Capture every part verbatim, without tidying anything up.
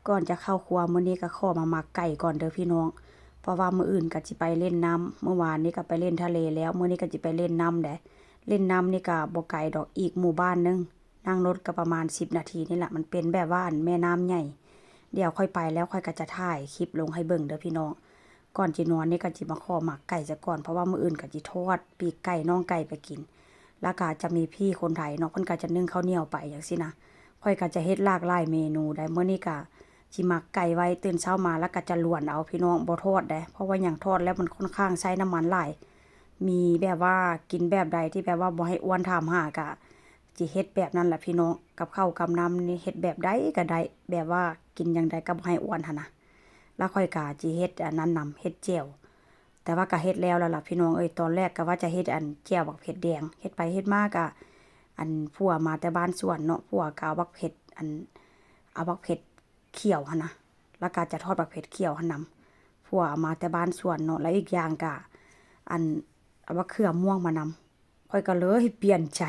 ก่อนจะเข้าครัวมื้อนี้ก็ขอมาหมักไก่ก่อนเด้อพี่น้อง เพราะว่ามื้ออื่นก็สิไปเล่นน้ำ มื้อวานนี้ก็ไปเล่นทะเลแล้ว มื้อนี้ก็สิไปเล่นน้ำแหละ เล่นน้ำนี่ก็บ่ไกลดอก อีกหมู่บ้านหนึ่ง นั่งรถก็ประมาณสิบนาทีนี่แหละ มันเป็นแบบว่าอันแม่น้ำใหญ่ เดี๋ยวค่อยไปแล้วค่อยก็จะถ่ายคลิปลงให้เบิ่งเด้อพี่น้อง ก่อนสินอนนี่ก็สิมาขอหมักไก่ซะก่อน เพราะว่ามื้ออื่นก็สิทอดปีกไก่น่องไก่ไปกิน แล้วก็จะมีพี่คนไทยเนาะ เพิ่นก็จะนึ่งข้าวเหนียวไปจั่งซี้นะ ข้อยก็จะเฮ็ดหลากหลายเมนูได้ มื้อนี้ก็สิหมักไก่ไว้ ตื่นเช้ามาแล้วก็จะลวนเอาพี่น้อง บ่ทอดเด้ เพราะว่าหยังทอดแล้วมันค่อนข้างใช้น้ำมันหลาย มีแบบว่ากินแบบใดที่แบบว่าบ่ให้อ้วนถามหาก็สิเฮ็ดแบบนั้นล่ะพี่น้อง กับข้าวกับน้ำนี่เฮ็ดแบบใดก็ได้ แบบว่ากินอย่างใดก็บ่ให้อ้วนหั้นนะ แล้วข้อยก็สิเฮ็ดอันนั้นนำ เฮ็ดแจ่ว แต่ว่าก็เฮ็ดแล้วแล้วล่ะพี่น้องเอ้ย ตอนแรกก็ว่าจะเฮ็ดอันแจ่วบักเผ็ดแดง เฮ็ดไปเฮ็ดมาก็ อันผัวมาแต่บ้านสวนเนาะ ผัวก็เอาบักเผ็ด อัน เอาบักเผ็ดเขียวหั้นนะ แล้วก็จะทอดบักเผ็ดเขียวหั้นนำ ผัวเอามาแต่บ้านสวนเนาะ แล้วอีกอย่างก็ อัน เอาบักเขือม่วงมานำ ข้อยก็เลยเปลี่ยนใจ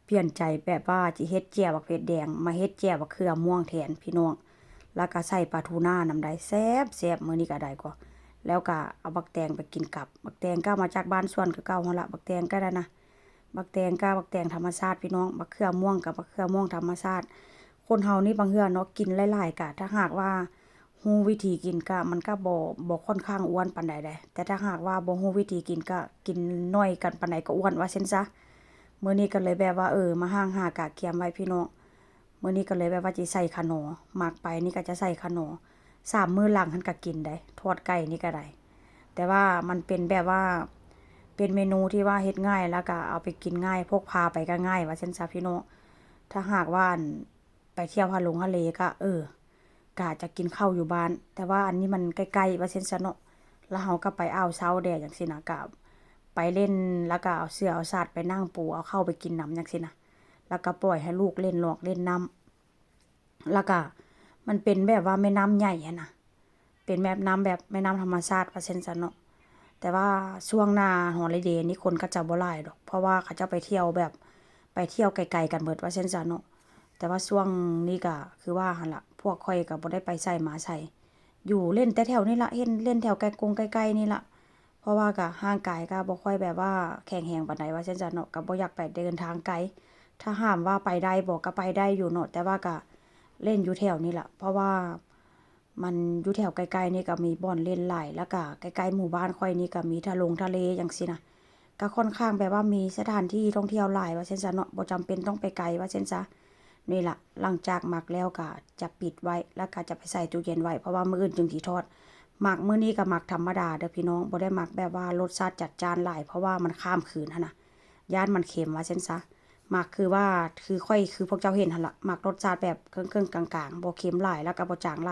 เปลี่ยนใจแบบว่าสิเฮ็ดแจ่วบักเผ็ดแดง มาเฮ็ดแจ่วบักเขือม่วงแทนพี่น้อง แล้วก็ใส่ปลาทูน่านำได้ แซ่บๆ มื้อนี้ก็ได้ก็ แล้วก็เอาบักแตงไปกินกับ บักแตงก็มาจากบ้านสวนคือเก่าหั้นละ บักแตงก็ได้นะ บักแตงก็บักแตงธรรมชาติพี่น้อง บักเขือม่วงก็บักเขือม่วงธรรมชาติ คนเฮานี่บางเทื่อเนาะ กินหลายๆ ก็ ถ้าหากว่า ฮู้วิธีกินก็ มันก็บ่ บ่ค่อนข้างอ้วนปานใดเด้ แต่ถ้าหากว่าบ่ฮู้วิธีกินก็ กินน้อยกันปานใดก็อ้วน ว่าซั่นซะ มื้อนี้ก็เลยแบบว่า เออ มาฮ้างหากะเกียมไว้พี่น้อง มื้อนี้ก็เลยแบบว่าสิใส่ขนอ หมักไปนี่ก็จะใส่ขนอ สามมื้อหลังหั้นก็กินได้ ทอดไก่นี่ก็ได้ แต่ว่ามันเป็นแบบว่า เป็นเมนูที่ว่าเฮ็ดง่าย แล้วก็เอาไปกินง่าย พกพาไปก็ง่าย ว่าซั่นซะพี่น้อง ถ้าหากว่า อัน ไปเที่ยวฮาลงฮาเลก็ เออ กะจะกินข้าวอยู่บ้าน แต่ว่าอันนี้มันใกล้ๆ ว่าซั่นซะเนาะ แล้วเฮาก็ไปอ่าวเซาแด่จั่งซี้นะ ก็ไปเล่น แล้วก็เอาเสื่อเอาสาดไปนั่งปู เอาข้าวไปกินนำจั่งซี้นะ แล้วก็ปล่อยให้ลูกเล่นหลอกเล่นน้ำ แล้วก็มันเป็นแบบว่าแม่น้ำใหญ่หั้นนะ เป็นแบบน้ำแบบแม่น้ำธรรมชาติว่าซั่นซะเนาะ แต่ว่าช่วงหน้าฮอลิเดย์นี่คนก็จะบ่หลายดอก เพราะว่าเขาเจ้าไปเที่ยวแบบ ไปเที่ยวไกลๆ กันเบิดว่าซั่นซะเนาะ แต่ว่าช่วงนี้ก็คือว่าหั้นล่ะ พวกข้อยก็บ่ได้ไปไสมาไส อยู่เล่นแต่แถวนี่ละ เล่น เล่นแถวใกล้กงใกล้ๆ นี่ละ เพราะว่าก็ร่างกายก็บ่ค่อยแบบว่าแข็งแรงปานใดว่าซั่นซะเนาะ ก็บ่อยากไปเดินทางไกล ถ้าถามว่าไปได้บ่ ก็ไปได้อยู่เนาะ แต่ว่าก็เล่นอยู่แถวนี่ละ เพราะว่า มันอยู่แถวใกล้ๆ นี่ก็มีบ่อนเล่นหลาย แล้วก็ใกล้ๆ หมู่บ้านข้อยนี่ก็มีทะลงทะเลจั่งซี้นะ ก็ค่อนข้างแบบว่ามีสถานที่ท่องเที่ยวหลายว่าซั่นซะเนาะ บ่จำเป็นต้องไปไกลว่าซั่นซะ นี่ล่ะ หลังจากหมักแล้วก็จะปิดไว้ แล้วก็จะไปใส่ตู้เย็นไว้ เพราะว่ามื้ออื่นจึงสิทอด หมักมื้อนี้ก็หมักธรรมดาเด้อพี่น้อง บ่ได้หมักแบบว่ารสชาติจัดจ้านหลาย เพราะว่ามันข้ามคืนหั้นนะ ย้านมันเค็มว่าซั่นซะ หมักคือว่า คือข้อย คือพวกเจ้าเห็นหั้นล่ะ หมักรสชาติแบบเคิ่งๆ กลางๆ บ่เค็มหลาย แล้วก็บ่จางหลาย